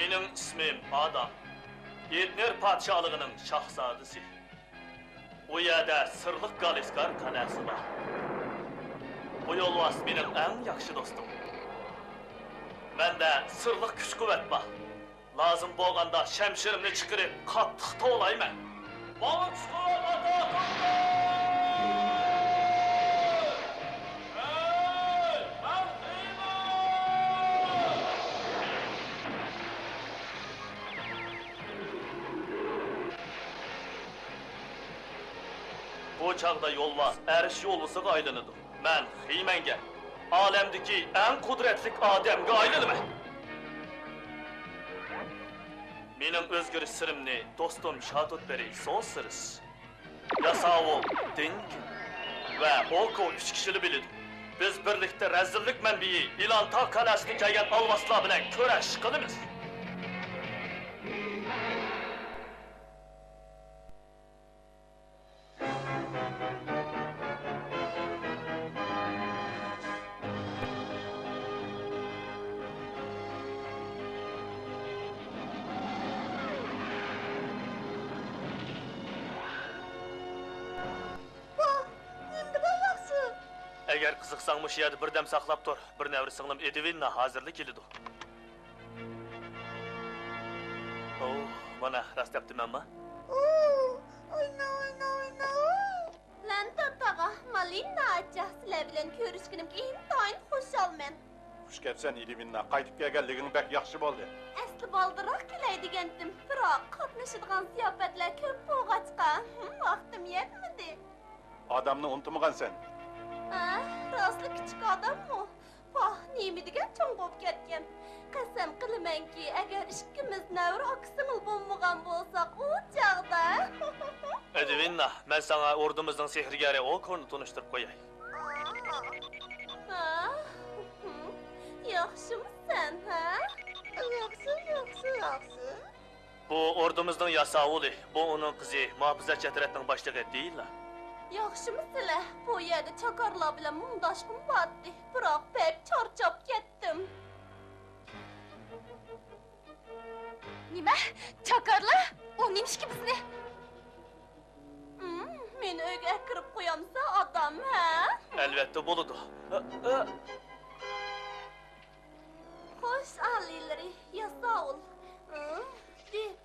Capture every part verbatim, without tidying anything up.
مېنىڭ ئىسمىم ئادام. ئېدنېر پادىشاھلىقىنىڭ شاھزادىسى. ئۇ يەردە سىرلىق گالىسكار قەلئەسى بار. بۇ يولۋاس مېنىڭ ئەڭ ياخشى دوستۇم. مەندە سىرلىق كۈچ-قۇۋۋەت بار. لازىم بولغاندا شەمشىرىمنى چىقىرىپ، قاتتىق توۋلايمەن. ماڭا چىقىڭ، ئاتا توختاڭ! ھەي، مەن خېمەن! بۇ چاغدا يولۋاس ئەرش يولۋىسىغا ئايلىنىدۇ. مەن خېمەنگە، ئالەمدىكى ئەڭ قۇدرەتلىك ئادەمگە ئايلىنىمەن. مېنىڭ ئۆزگىرىش سىرىمنى دوستۇم شاتۇتبېرى سون سىرىس، ياساۋۇل دىنكىن ۋە ئوكو ئۈچ كىشىلا بىلىدۇ. بىز بىرلىكتە رەزىللىك مەنبىيى ئىلانتا قەلئەسىدىن كەلگەن ئالۋاستىلار بىلەن كۈرەش قىلىمىز. ۋاھ، نېمىدىغان ياخشى! ئەگەر قىزىقساڭ، مۇشۇ يەردە بىردەم ساقلاپ تۇر. بىر نەۋرە سىڭلىم ئېدۋىننا ھازىرلا كېلىدۇ. ئوھ، مانا، راست دەپتىمەنما؟ ئوھ، ئوينا، ئوينا، ئوينا. لەنتا تاغا، مالىنا ئاچا، سىلەر بىلەن كۆرۈشكىنىمگە ئىنتايىن خۇشالمەن. خۇش كەپسەن، ئېدۋىننا. قايتىپ كەلگەنلىكىڭ بەك ياخشى بولدى. ئەسلى بالدۇرراق كېلەي دېگەنتىم، بىراق قاتنىشىدىغان زىياپەتلەر كۆپ بولغاچقا، ھىم، ۋاقتىم يەتمىدى. ئادامنى ئۇنتۇمىغانسەن. ھە، راستلا كىچىك ئاداممۇ؟ پاھ، نېمە دېگەن چوڭ بولۇپ كەتكەن. قەسەم قىلىمەنكى، ئەگەر ئىككىمىز نەۋرە ئاكا-سىڭىل بولمىغان بولساق، ئۇ چاغدا. ئەدۋىننا، مەن ساڭا ئوردىمىزنىڭ سېھىرگەرى ئوكونى تونۇشتۇرۇپ قوياي. ھە؟ ياخشىمۇسەن، ھە؟ ياخشى، ياخشى، ياخشى. بۇ ئوردىمىزنىڭ ياساۋۇلى، بۇ ئۇنىڭ قىزى، مۇھاپىزەتچى ئەترەتنىڭ باشلىقى دېيلا. ياخشىمۇ سىلە؟ بۇ يەردە چاكارلار بىلەن مۇڭداشقۇم بارتتى، بىراق بەك چارچاپ كەتتىم. نېمە؟ چاكارلار؟ ئۇ نېمىشقا بىزنى؟ ھىم، مېنى ئۆيگە ئەكىرىپ قويامسەن، ئادام، ھە؟ ئەلۋەتتە بولىدۇ. ئە، ئە. خوش ئالىيلىرى، ياساۋۇل. ھىم، دېپ.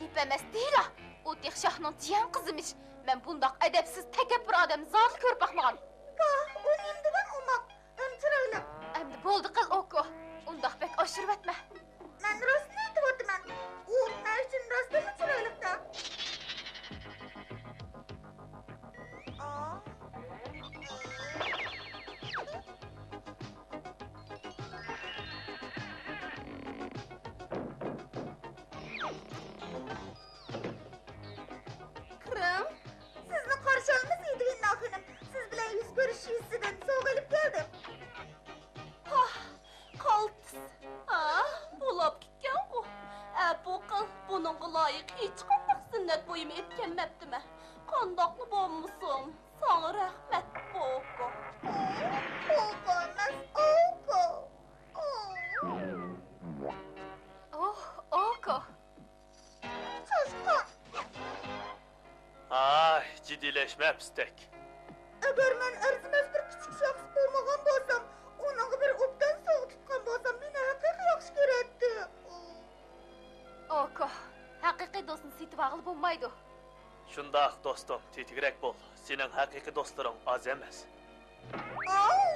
دېپ ئەمەس دېيلا. ئۇ تېخى شاھنىڭ جىيەن قىزىمىش. مەن بۇنداق ئەدەپسىز، تەكەببۇر ئادەمنى زادىلا كۆرۈپ باقمىغان. پاھ، ئۇ نېمە دېگەن ئوماق، ئەم چىرايلىق. ئەمدى بولدى قىل، ئوكو. ئۇنداق بەك ئاشۇرۇۋەتمە. مەن راستىنى ئېيتىۋاتىمەن. ئۇ مەن ئۈچۈن راستتىنلا چىرايلىق-دە. ئا. كىرىڭ. سىزنى قارشى ئالىمىز، ئېدۋىنا خېنىم. سىز بىلەن يۈز كۆرۈشۈش يۈزىسىدىن سوۋغا ئېلىپ كەلدىم. پاھ، قالتىس. ئاھ، بۇ لاپكىكەنغۇ. ئەپۇ قىل، بۇنىڭغا لايىق ھېچقانداق زىننەت بۇيۇمى ئېلىپ كەلمەپتىمەن. قانداقلا بولمىسۇن، ساڭا رەھمەت، ئوكو. ئوكو ئەمەس، ئوكو. ئوھ، ئوكو. چاشقان. ھاي، جىددىيلەشمە، پىستەك. ئەگەر مەن ئەرزىمەس بىر كىچىك شەخس بولمىغان بولسام، ئۇنىڭغا بىر ئوبدان سوۋغا تۇتقان بولسام، مېنى ھەقىقىي ياخشى كۆرەتتى. ئوكو، ھەقىقىي دوستنى سېتىۋالغىلى بولمايدۇ. شۇنداق، دوستۇم، تېتىكرەك بول. سېنىڭ ھەقىقىي دوستلىرىڭ ئاز ئەمەس. ئاۋۇ!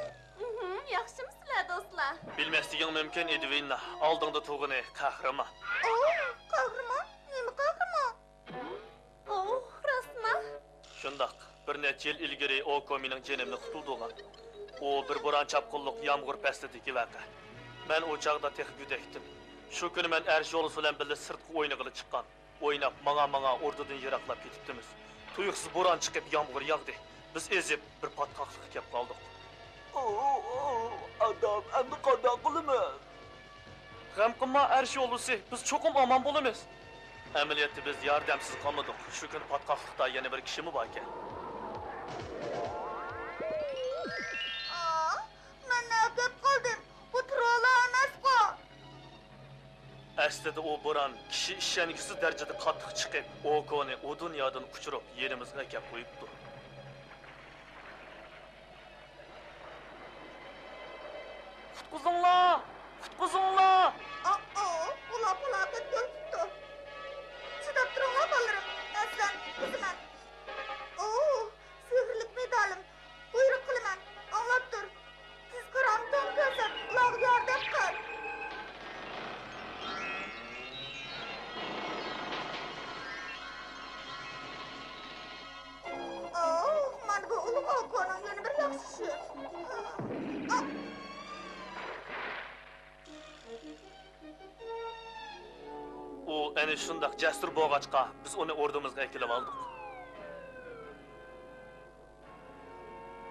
ئىھىم، ياخشىمۇسىلەر، دوستلار؟ بىلمەسلىكىڭ مۇمكىن، ئېدۋىنا. ئالدىڭدا تۇرغىنى قەھرىمان. ئاۋۇ، قەھرىمان؟ نېمە قەھرىمان؟ ئوھ، راستما؟ شۇنداق. بىر نەچچە يىل ئىلگىرى ئوكو مېنىڭ جېنىمنى قۇتۇلدۇرغان. ئۇ بىر بوران-چاپقۇنلۇق يامغۇر پەسلىدىكى ۋەقە. مەن ئۇ چاغدا تېخى گۆدەكتىم. شۇ كۈنى مەن ئەرش يولۋىسى بىلەن بىللە سىرتقا ئوينىغىلى چىققان. ئويناپ، ماڭا-ماڭا ئوردىدىن يىراقلاپ كېتىپتىمىز. تۇيۇقسىز بوران چىقىپ، يامغۇر ياغدى. بىز ئېزىپ، بىر پاتقاقلىققا كەپ قالدۇق. ئۇ، ئۇ، ئادام، ئەمدى قانداق قىلىمىز؟ غەم قىلما، ئەرش يولۋىسى، بىز چوقۇم ئامان بولىمىز. ئەمەلىيەتتە بىز ياردەمسىز قالمىدۇق. شۇ كۈنى پاتقاقلىقتا يەنە بىر كىشىمۇ باركەن. ئا، مەن نەگە كەپ قالدىم؟ بۇ تروللار ئەمەسقۇ؟ ئەسلىدە ئۇ بوران كىشى ئىشەنگۈسىز دەرىجىدە قاتتىق چىقىپ، ئوكونى ئۇ دۇنيادىن ئۇچۇرۇپ، يېنىمىزغا ئەكەپ قويۇپتۇ. قۇتقۇزۇڭلار! قۇتقۇزۇڭلار! ئاائا، ئۇلار پالاكەتكە يولۇقۇپتۇ. چىداپ تۇرۇڭلار، بالىلىرىم. مەسىلەن، قۇتقۇزىمەن. ئوھ، سېھىرلىك مېدالىم. بۇيرۇق قىلىمەن، ئاڭلاپ تۇر. تېز كارامىتىڭنى كۆرسەت، ئۇلارغا ياردەم قىل. ئوھ، مانا بۇ ئۇلۇغ ئوكونىڭ يەنە بىر ياخشى ئىشى. ئا! ئۇ ئەنە شۇنداق جەسۇر بولغاچقا، بىز ئۇنى ئوردىمىزغا ئەكېلىۋالدۇق.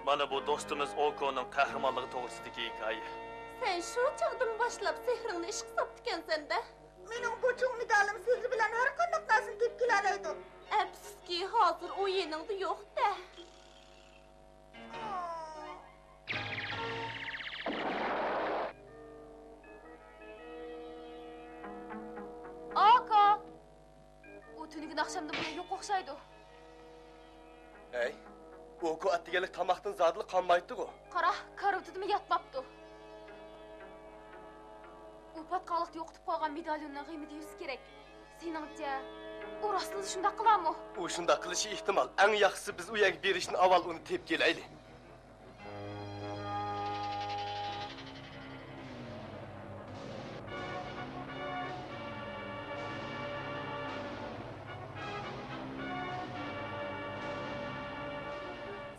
مانا بۇ دوستىمىز ئوكونىڭ قەھرىمانلىقى توغرىسىدىكى ھېكايە. سەن شۇ چاغدىن باشلاپ سېھرىڭنى ئىشقا ساپتىكەنسەن-دە. مېنىڭ بۇ چوڭ مېدالىم سېھرى بىلەن ھەر قانداق نەرسىنى تېپىپ كېلەلەيدۇ. ئەپسۇسكى، ھازىر ئۇ يېنىڭدا يوق-دە. ئاكا! ئۇ تۈنۈگۈن ئاخشامدىن بۇيان يوق ئوخشايدۇ. ھەي، ئوكو ئەتىگەنلىك تاماقتىن زادىلا قانمايتتىغۇ؟ قارا، كارىۋىتىدىمۇ ياتماپتۇ. ئۇ پاتقاقلىقتا يوقىتىپ قويغان مېدالوننىڭ غېمىدە يۈرسە كېرەك. سېنىڭچە، ئۇ راستلا شۇنداق قىلارمۇ؟ ئۇ شۇنداق قىلىشى ئېھتىمال. ئەڭ ياخشىسى بىز ئۇ يەرگە بېرىشتىن ئاۋۋال ئۇنى تېپىپ كېلەيلى.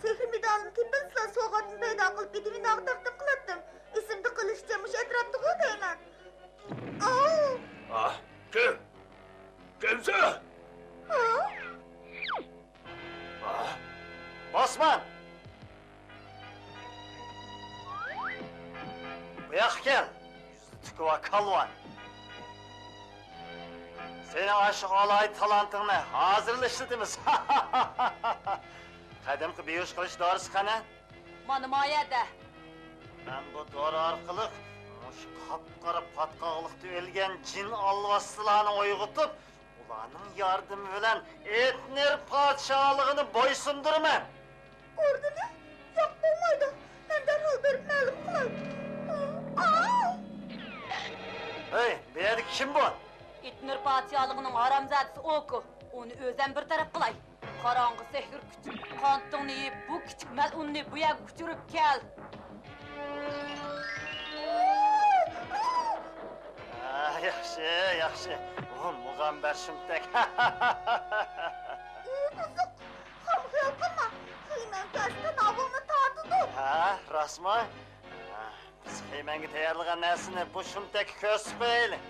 سېھرىي مېدالىمنى تېپىۋالسىلا، سوۋغاتنى پەيدا قىلىپ، بېدىۋىناغا تەقدىم قىلاتتىم. ئېسىمدە قېلىشىچە، مۇشۇ ئەتراپتىغۇ دەيمەن. ئاۋۇ! ئاھ، كىم؟ كىمسەن؟ ھە؟ ئاھ. بوسمان! بۇ ياققا كەل! يۈزى تۈكى بار كالۋان! سېنىڭ ئاشۇ ئالاھىدە تالانتىڭنى ھازىرلا ئىشلىتىمىز! قەدىمكى بىھوش قىلىش دورىسى قېنى؟ مانا ما يەردە. مەن بۇ دورا ئارقىلىق مۇشۇ قاپقارا پاتقاقلىقتا ئۆلگەن جىن ئالۋاستىلارنى ئويغىتىپ، ئۇلارنىڭ ياردىمى بىلەن ئېتنېر پادىشاھلىقىنى بويسۇندۇرىمەن. ئوردىنى؟ ياق، بولمايدۇ. مەن دەرھال بېرىپ مەلۇم قىلاي. ئا! ھەي، بۇ يەردىكى كىم بۇ؟ ئېتنېر پادىشاھلىقىنىڭ ھارامزادىسى ئوكو. ئۇنى ئۆزۈم بىر تەرەپ قىلاي. قاراڭغۇ سېھىر كۈچۈم، قانىتىڭنى يېيىپ، بۇ كىچىك مەلئۇننى بۇ يەرگە ئۇچۇرۇپ كەل. ھە، ياخشى، ياخشى. ئۇ مۇغەمبەر شۇمتەك. ئۇ بۇزۇق. خام خىيال قىلما. خېمەڭ كەلسە تاناۋۇڭنى تارتىدۇ. ھە، راستمۇ؟ ھە، بىز خېمەڭگە تەييارلىغان نەرسىنى بۇ شۇمتەككە كۆرسىتىپ قويايلى.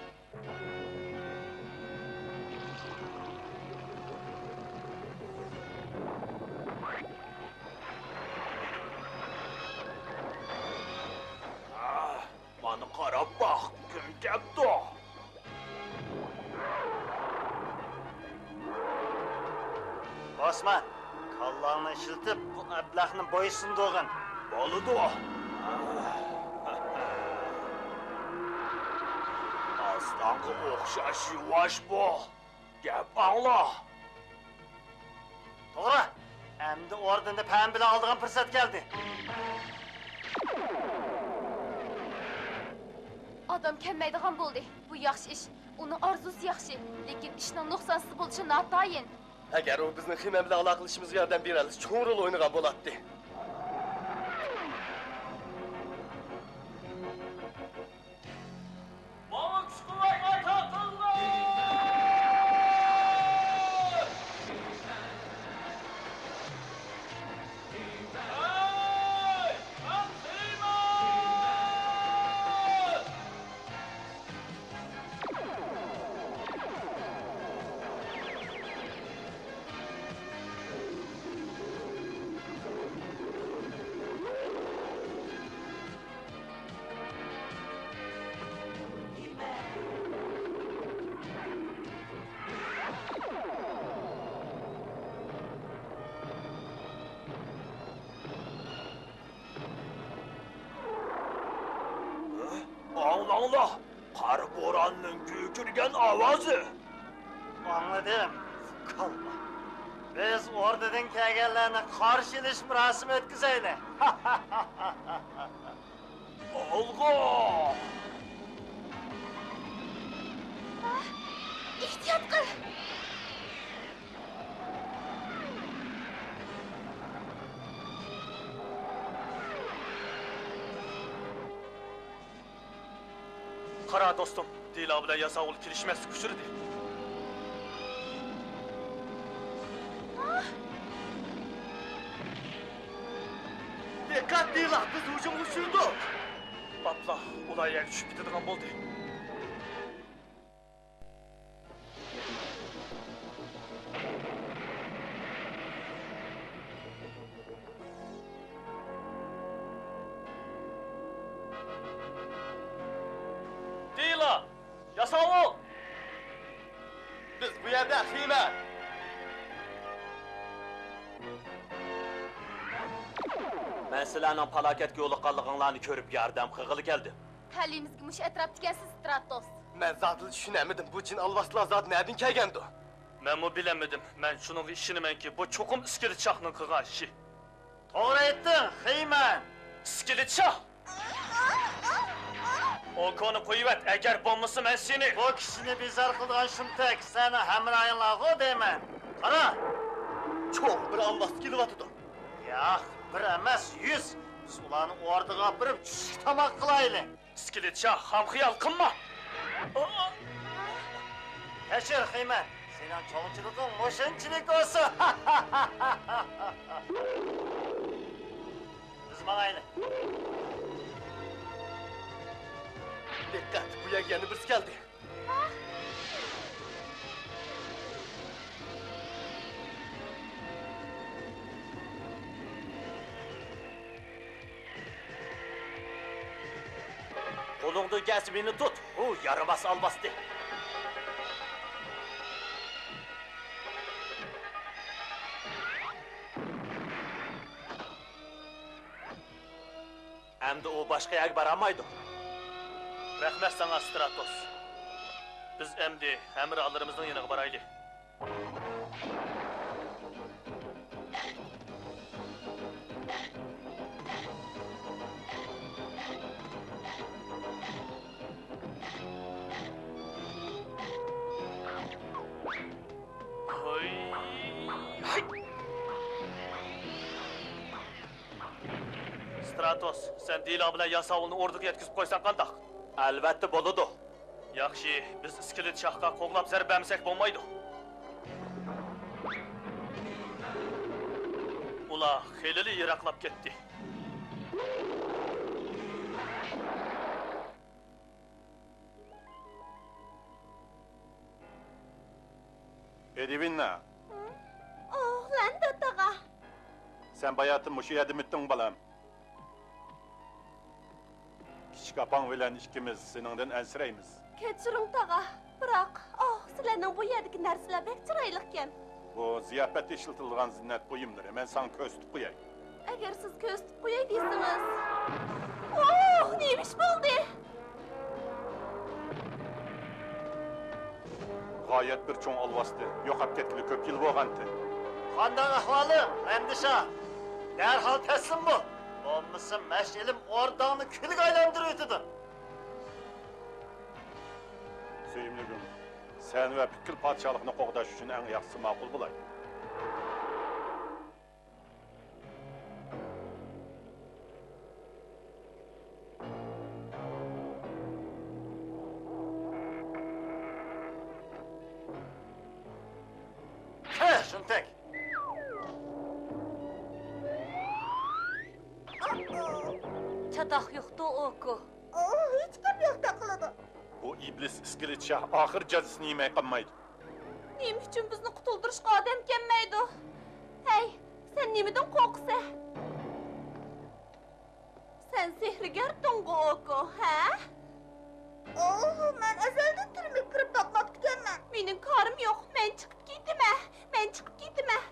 مانا قاراپ باق، كىم كەپتۇ؟ بوسمان، كاللاڭنى ئىشلىتىپ، بۇ ئەبلەخنى بويسۇندۇرغىن. بولىدۇ. ئاسلانغا ئوخشاش يۇۋاش بۇ. گەپ ئاڭلا. توغرا. ئەمدى ئوردىنى پەم بىلەن ئالىدىغان پۇرسەت كەلدى. ئادام كەلمەيدىغان بولدى. بۇ ياخشى ئىش. ئۇنىڭ ئارزۇسى ياخشى، لېكىن ئىشنىڭ نۇقسانسىز بولۇشى ناتايىن. ئەگەر ئۇ بىزنىڭ خېمەن بىلەن ئالاقىلىشىشىمىزغا ياردەم بېرەلىسە، چوڭ رول ئوينىغان بولاتتى. ماڭا كۈچ-قۇۋۋەت ئاتا قىلىڭلار! ھەي، قان قۇيما! ئاڭلاڭلار! قار بوراننىڭ گۈركىرىگەن ئاۋازى. ئاڭلىدىم. قالما. بىز ئوردىدىن كەلگەنلەرنى قارشى ئېلىش مۇراسىمى ئۆتكۈزەيلى. ئالغا! ئېھتىيات قىل! قارا دوستۇم، دىلا بىلەن ياساۋۇل كېلىشمەسلىككە ئۇچرىدى. دىققەت دىلا، بىز ھۇجۇمغا ئۇچرىدۇق. ئاپلا، ئۇلار يەرگە چۈشۈپ كېتىدىغان بولدى. دىلا! ياساۋۇل! بىز بۇ يەردە خىمەن! مەن سىلەرنىڭ پالاكەتكە يولۇققانلىقىڭلارنى كۆرۈپ ياردەم قىلغىلى كەلدىم. تەلىيىمىزگە مۇشۇ ئەتراپتىكەنسىز، ستراتوس. مەن زادىلا چۈشىنەلمىدىم، بۇ جىن ئالۋاستىلار زادى نەدىن كەلگەندۇ؟ مەنمۇ بىلەلمىدىم. مەن شۇنىڭغا ئىشىنىمەنكى، بۇ چوقۇم ئىسكىلىت شاھنىڭ قىلغان ئىشى. توغرا ئېيتتىڭ، خىمەن! ئىسكىلىت شاھ! ئوكونى قويۇۋەت، ئەگەر بولمىسا مەن سېنى. بۇ كىشىنى بىزار قىلىدىغان شۇمتەك سەنىڭ ھەمراھىڭلارغۇ دەيمەن. قارا! چوڭ بىر ئالۋاستى كېلىۋاتىدۇ. ياق، بىر ئەمەس، يۈز. بىز ئۇلارنى ئوردىغا ئاپىرىپ چۈشلۈك تاماق قىلايلى. ئىسكىلىت شاھ، خام خىيال قىلما! كەچۈر، خىمەن، سېنىڭ چوڭچىلىقىڭ مۇشۇنچىلىك بولسۇن! بىز ماڭايلى. دىققەت، بۇ يەرگە يەنە بىرسى كەلدى. قولۇڭدىن كەلسە مېنى تۇت، ئۇ يارىماس ئالۋاستى. ئەمدى ئۇ باشقا يەرگە بارالمايدۇ. رەھمەت ساڭا، ستراتوس. بىز ئەمدى ھەمراھلىرىمىزنىڭ يېنىغا بارايلى. ستراتوس، سەن دىلا بىلەن ياساۋۇلنى ئوردىغا يەتكۈزۈپ قويساڭ قانداق؟ ئەلۋەتتە بولىدۇ. ياخشى، بىز ئىسكىلىت شاھقا قوغلاپ زەربە بەرمىسەك بولمايدۇ. ئۇلار خېلىلا يىراقلاپ كەتتى. ئېدۋىنا. ئوھ، لەندە تاغا. سەن باياتىن مۇشۇ يەردىمىتتىڭ، بالام؟ كىچىك ئاپاڭ بىلەن ئىككىمىز سېنىڭدىن ئەنسىرەيمىز. كەچۈرۈڭ، تاغا. بىراق، ئوھ، سىلەرنىڭ بۇ يەردىكى نەرسىلەر بەك چىرايلىقكەن. بۇ زىياپەتتە ئىشلىتىلىدىغان زىننەت بۇيۇملىرى، مەن ساڭا كۆرسىتىپ قوياي. ئەگەر سىز كۆرسىتىپ قوياي دېسىڭىز. ئوھ، نېمە ئىش بولدى؟ غايەت بىر چوڭ ئالۋاستى، يوقاپ كەتكىلى كۆپ يىل بولغانتى. قانداق ئەھۋالىڭ، رەندىشاھ؟ دەرھال تەسلىم بول، بولمىسا مەشئىلىم ئورداڭنى كۈلگە ئايلاندۇرۇۋېتىدۇ. سۆيۈملۈكۈم، سەن ۋە پۈتكۈل پادىشاھلىقنى قوغداش ئۈچۈن ئەڭ ياخشىسى ماقۇل بولاي. ھە، شۇنتەك. چاتاق يوقتۇ، ئوكو. ئۇ ھېچ گەپ يوقتەك قىلىدۇ. بۇ ئىبلىس ئىسكىلىت شاھ ئاخىر جازىسىنى يېمەي قالمايدۇ. نېمە ئۈچۈن بىزنى قۇتۇلدۇرۇشقا ئادەم كەلمەيدۇ؟ ھەي، سەن نېمىدىن قورقىسەن؟ سەن سېھىرگەرتىڭغۇ، ئوكو، ھە؟ ئوھ، مەن ئەزەلدىن تۈرمىگە كىرىپ باقماپتىكەنمەن. مېنىڭ كارىم يوق، مەن چىقىپ كېتىمەن، مەن چىقىپ كېتىمەن.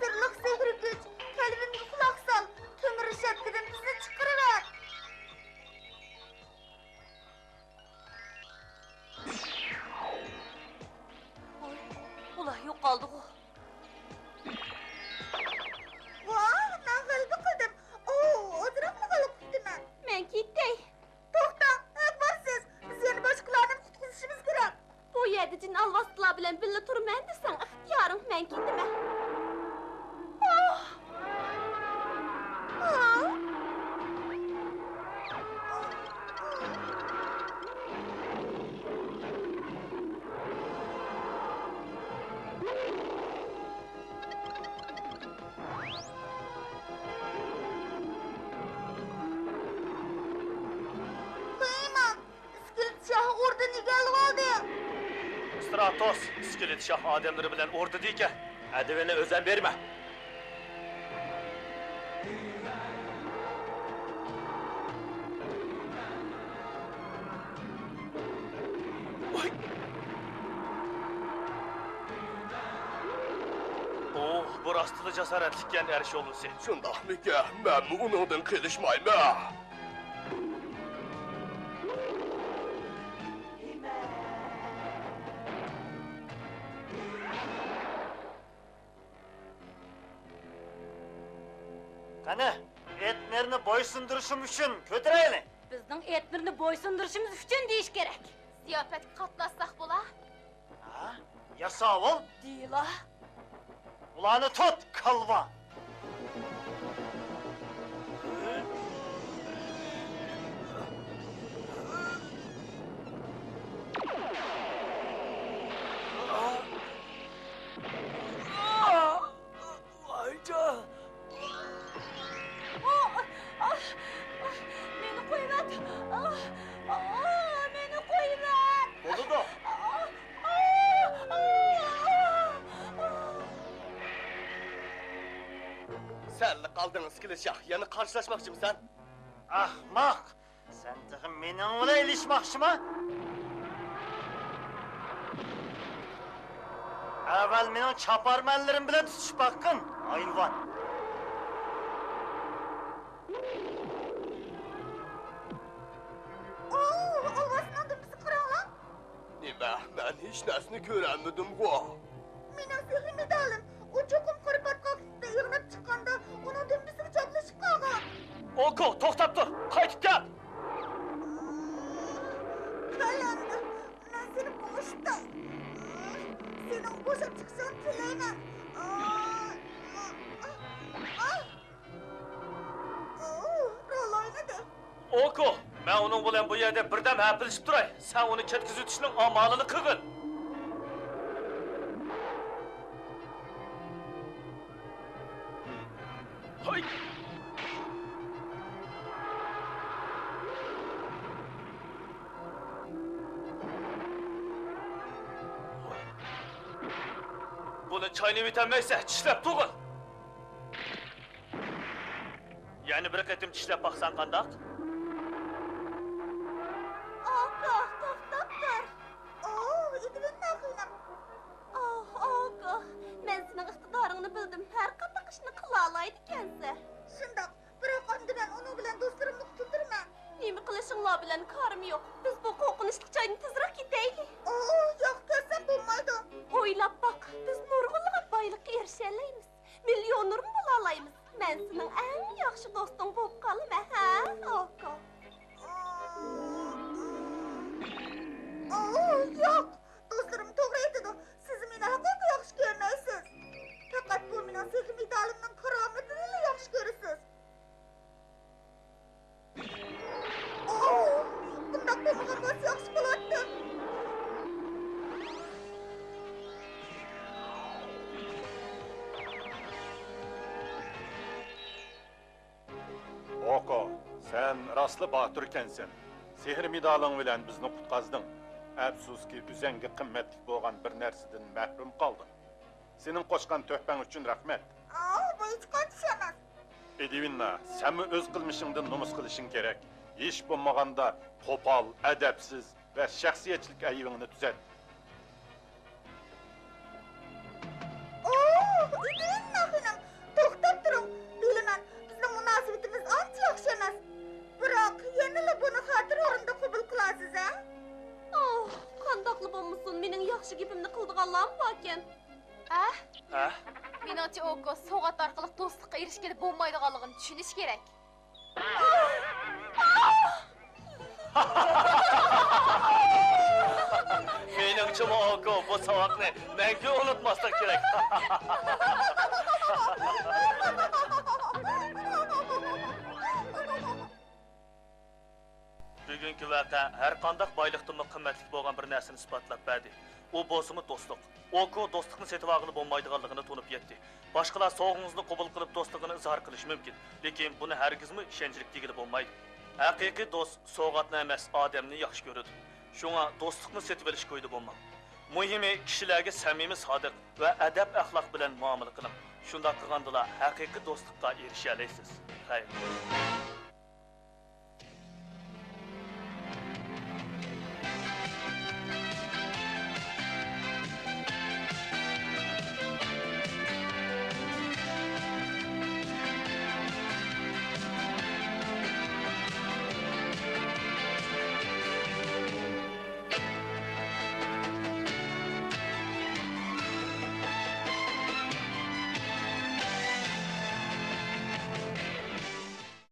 سىرلىق سېھىر كۈچ، قەلبىمگە قۇلاق سال، تۆمۈر رېشاتكىدىن بىزنى چىقىرىۋەت. ئاتوس، ئىسكىلىت شاھ ئادەملىرى بىلەن ئوردىدا ئىكەن. ئەدىۋىنى ئۆزۈم بېرىمەن. ئوھ، بۇ راستلا جاسارەتلىككەن ئەر شولىسى. شۇنداقمىكەن؟ مەنمۇ ئۇنىڭدىن قېلىشمايمەن. قېنى، ئېتنېرنى بويسۇندۇرۇشۇم ئۈچۈن كۆتۈرەيلى. بىزنىڭ ئېتنېرنى بويسۇندۇرۇشىمىز ئۈچۈن دېيىش كېرەك. زىياپەتكە قاتناشساق بولا؟ ھە؟ ياساۋۇل؟ دېيىلا. ئۇلارنى تۇت، كالۋا! ۋايجان! ئا، ئا، ئا، مېنى قويۇۋەت! ئا، ئا، مېنى قويۇۋەت! بولىدۇ. ئا، ئا، ئا، ئا. سەنلا قالدىڭ، ئىسكىلىت شاھ. يەنە قارشىلاشماقچىمىسەن؟ ئەخمەق! سەن تېخى مېنىڭ بىلەن ئېلىشماقچىما؟ ئەۋۋەل مېنىڭ چاپارمەنلىرىم بىلەن تۇتۇشۇپ باققىن، ھايۋان! ئوو، ئالۋاستىنىڭ دۈمبىسىگە قاراڭلار! نېمە؟ مەن ھېچ نەرسىنى كۆرەلمىدىمغۇ؟ مېنىڭ سېھرىي مېدالىم! ئۇ چوقۇم قارا پاتقاقلىقتا ئېغىناپ چىققاندا، ئۇنىڭ دۈمبىسىگە چاپلىشىپ قالغان. ئوكو، توختاپ تۇر! قايتىپ كەل! قەلەم، مەن سېنى بوشىتاي. سېنىڭ بوشاپ چىقىشىڭنى تىلەيمەن. ئوو، رول ئوينىدى. ئوكو، مەن ئۇنىڭ بىلەن بۇ يەردە بىردەم ھەپىلىشىپ تۇراي. سەن ئۇنى كەتكۈزۈۋېتىشنىڭ ئامالىنى قىلغىن. ھاي! بۇنى چاينىۋېتەلمەيسەن، چىشلەپ تۇرغىن. يەنە بىر قېتىم چىشلەپ باقساڭ قانداق؟ ئاكا، توختاپ تۇر! ئوھ، ئېدۋىننا خېنىم! ئاھ، ئاكا، مەن سېنىڭ ئىقتىدارىڭنى بىلدىم، ھەر قانداق ئىشنى قىلالايدىكەنسەن. شۇنداق، بىراق ئەمدى مەن ئۇنىڭ بىلەن دوستلىرىمنى قۇتۇلدۇرىمەن. نېمە قىلىشىڭلار بىلەن كارىم يوق. بىز بۇ قورقۇنچلۇق جايدىن تېزرەك كېتەيلى. ئوھ، ياق، كەتسەم بولمايدۇ. ئويلاپ باق، بىز نۇرغۇنلىغان بايلىققا ئېرىشەلەيمىز. مىليونېرمۇ بولالايمىز. مەن سېنىڭ ئەڭ ياخشى دوستۇڭ بولۇپ قالىمەن، ھە، ئاكا؟ ئوھ، ياق! دوستلىرىم توغرا ئېيتىدۇ. سىز مېنى ھەقىقىي ياخشى كۆرمەيسىز. پەقەت بۇ مېنىڭ سېھرىي مېدالىمنىڭ كارامىتىنىلا ياخشى كۆرىسىز. ئوھ، بۇنداق بولمىغان بولسا ياخشى بولاتتى. ئوكو، سەن راستلا باتۇر ئىكەنسەن. سېھىر مېدالىڭ بىلەن بىزنى قۇتقازدىڭ. ئەپسۇسكى، ئۆزۈڭگە قىممەتلىك بولغان بىر نەرسىدىن مەھرۇم قالدىڭ. سېنىڭ قوشقان تۆھپەڭ ئۈچۈن رەھمەت. ئاھ، بۇ ھېچقانچە ئىش ئەمەس. ئېدۋىننا، سەنمۇ ئۆز قىلمىشىڭدىن نومۇس قىلىشىڭ كېرەك. ھېچ بولمىغاندا قوپال، ئەدەپسىز ۋە شەخسىيەتچىلىك ئەيىبىڭنى تۈزەت. ئوھ، ئېدۋىننا خېنىم، توختاپ تۇرۇڭ. بىلىمەن، بىزنىڭ مۇناسىۋىتىمىز ئانچە ياخشى ئەمەس. بىراق، يەنىلا بۇنى خاتىرە ئورنىدا قوبۇل قىلارسىز، ھە؟ ئوھ، قانداقلا بولمىسۇن، مېنىڭ ياخشى گېپىمنى قىلىدىغانلارمۇ باركەن. ئەھ؟ ئەھ؟ مېنىڭچە، ئوكو، سوۋغات ئارقىلىق دوستلۇققا ئېرىشكىلى بولمايدىغانلىقىنى چۈشىنىشى كېرەك. مېنىڭچىمۇ، ئوكو، بۇ ساۋاقنى مەڭگۈ ئۇنتۇماسلىق كېرەك. بۈگۈنكى ۋەقە ھەرقانداق بايلىقتىنمۇ قىممەتلىك بولغان بىر نەرسىنى ئىسپاتلاپ بەردى. ئۇ بولسىمۇ دوستلۇق. ئوكو دوستلۇقنى سېتىۋالغىلى بولمايدىغانلىقىنى تونۇپ يەتتى. باشقىلار سوۋغىڭىزنى قوبۇل قىلىپ، دوستلۇقىنى ئىزھار قىلىشى مۇمكىن، لېكىن بۇنى ھەرگىزمۇ ئىشەنچلىك دېگىلى بولمايدۇ. ھەقىقىي دوست سوۋغاتنى ئەمەس، ئادەمنى ياخشى كۆرىدۇ. شۇڭا دوستلۇقنى سېتىۋېلىش كويىدا بولماڭ. مۇھىمى، كىشىلەرگە سەمىمىي، سادىق ۋە ئەدەپ-ئەخلاق بىلەن مۇئامىلە قىلىڭ. شۇنداق قىلغاندىلا ھەقىقىي دوستلۇققا ئېرىشەلەيسىز. خەير.